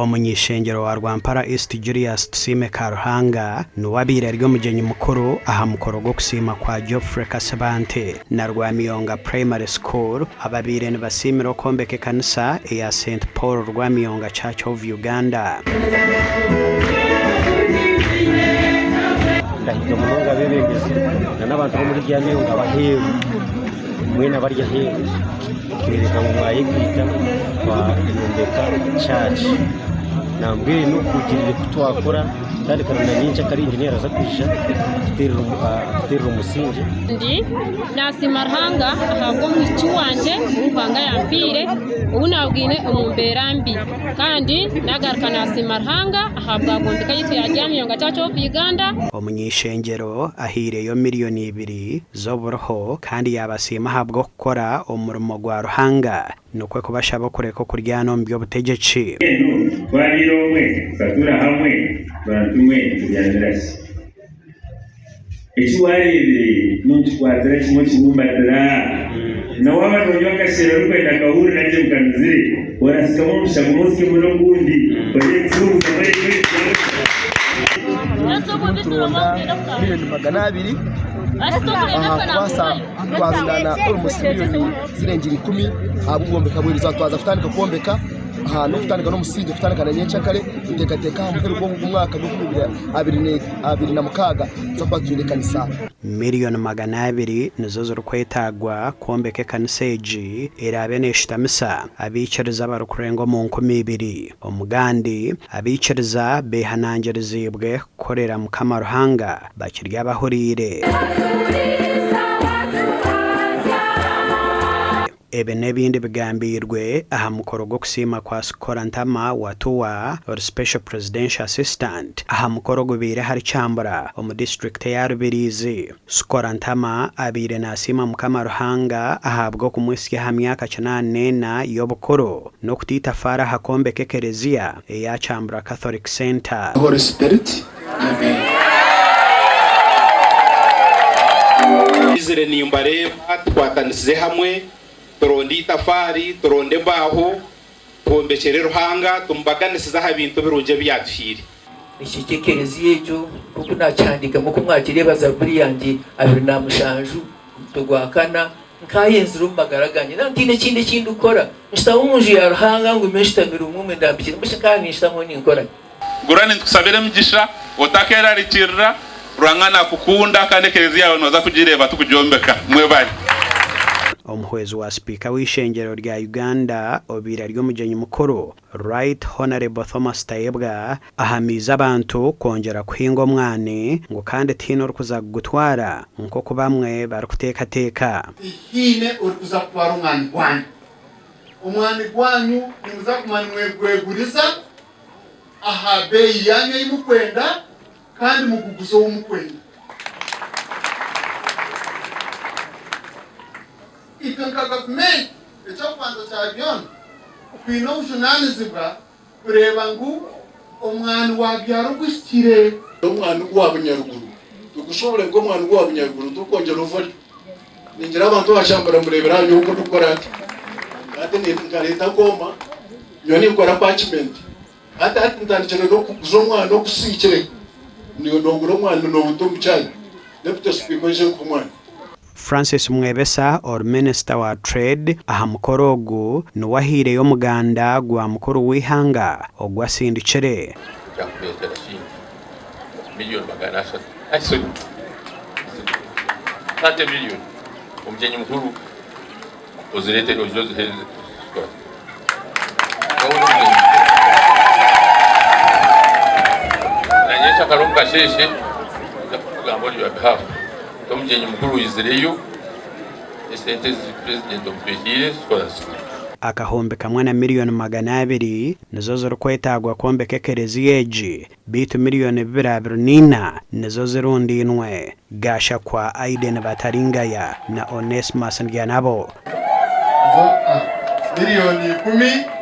Omuny'ishengyero wa Rwampara East Julius Tusiime Karuhanga niwe abaire ari omugyenyi mukuru aha mukoro gw'okusiima kwa Geoffrey Kasibante na Rwamiyonga Primary School ababaire nibasiimira okwombeka ekanisa eya Saint Paul Rwamiyonga Church of Uganda. Ndahiga munonga abeebembezi n'abantu b'omuri Ryamiyonga ab'aheeru mwena abari aheeru kworeka ngu mwayegaita twayombeka church. Nambwenu kurugiirira oku twakora kutandika na nyenkyakare engineer araza kwija atuteerere omusingye. Ndi nasiima Ruhanga ahabw'omwishiki wangye ou Ruhanga yampaire ou nabwine omu mbeera mbi kandi nagaruka nasiima Ruhanga ahabwa gombeka yaitu ya Ryamiyonga Church of Uganda. Omuny'eishengyero ahaireyo miriyoni ibiri z'oburiho kandi yaabasiima ahabw'okukora omurimo gwa Ruhanga. Nikwo kubashaba okureka okuryana omu by'obutegyeki. Mbwenu twabaire omwe, tukatuura hamwe, bantu mwe tubyamira ki? Eki waareebire nookikwatira kimwe okibumbatira. Na waaba noonywa akashere orikwenda akahurira gye ngu kanuzire, orasikamu omusha gumwe osikemu n'ogundi, oreebe kuhuruuzamu reero Turimu nituronda miriyoni 200 kubaasa twarundaana almost miriyoni zirengire ikumi ahabw'obwombeka bw'erizooba. Twaza kutandika kwombeka n'okutandika n'omusingi kutandika na nyencakare nituteekateeka aha muheru gw'ogu mwaka gw'enkumi abiri na mukaaga tuza kuba twine ekanisa. Miriyoni 200 nizo zirikwetaagwa kwombeka ekanisa egi eraabe neeshutamisa abaikiriza abarikurenga omu 2000. Omugandi, abaikiriza beehanangiriziibwe kukorera Mukama Ruhanga bakiri abahuriire. Ebi n'ebindi bigambiirwe aha mukoro gw'okusiima kwa Sikola Ntama Watuwa ori Special Presidential Assistant aha mukoro ogubaire ahari Kyambura omu disiturikiti eya Rubirizi. Sikola Ntama abaire nasiima Mukama Ruhanga ahabw'okumwitsya aha myaka 84 y'obukuru n'okuta itafaari aha kwombeka ekereziya eya Kyambura Catholic Centre. Holy Spirit. Amen. Nyizire nimbareeba tukwatanisize hamwe, turonde eitafaari, turonde embaaho, twombekyere Ruhanga, tumubaganisize aha bintu ebirungi ebi yaatuhaire. Eki eky'ekereziya egyo nk'oku naakihandiika nk'oku mwakireeba Zaaburi yangye 27 omutwe gwa kana, Nkaayenzire omu magara gangye, naaba ntaine kindi eki ndikukora, nshutame omu nju ya Ruhanga, ngume nshutamire omwo ndambikire, mbwenu shi nkaaba ninshutamaho ninkora ki? Gura nitukusabira emigisha, otakerarikirira, Ruhanga nakukunda kandi ekereziya yawe noza kugireeba tukugyombeka. Mwebare. Omuhwezi wa Sipiika w'eishengyero rya Uganda obaire ari omugyenyi mukuru, Right Honourable Thomas Tayebwa ahamiize abantu kwongyera kuhinga omwani ngu kandi tihaine orikuza kugutwara nk'oku bamwe barikuteekateeka. Tihaine orikuza kutwara omwani gwanyu. Omwani gwanyu nimuza kuguma nimwegweguriza aha beeyi yaanyu ei murikwenda kandi muguguze ou murikwenda. Itwe nka gavumenti, eky'okubanza kya byona, twine obujunaanizibwa kureeba ngu omwani waabyara oguhikire. Omwani gwa bunyaruguru tugushuubure ngu omwani gwa bunyaruguru turikwongyera ovalue. Ningira abantu aha kyambura mureebire aha nyowe oku ndikukora hati. Hati nkareeta akooma nyowe ninkora parchment. Hati hati ntandikire n'okuguza omwani ogusiikire. Noogura omwani nooguta omu chai. Deputy Speaker oije nkuhe omwani. Francis Mwebesa ori minisita wa Trade aha mukoro ogu niwe ahaireyo omuganda gwa mukuru w'eihanga ogu asindikire. Kyakureetera shingi milioni 300, ai sorry, 30 million omugyenyi mukuru ozireete oije oziheereze Na nyenkyakare omu kasheeshe nza kukugamba on your behalf nti omugyenyi mukuru oizireyo esente ezi president omutuhiire zikorazibwe. 1000 na miriyoni 200 nizo zirikwetaagwa kwombeka ekereziya egi beitu miriyoni 224 nizo zirundainwe. Gashakwa Aiden Bataringaya na Onesmus Ndyanabo. Miriyoni ikumi.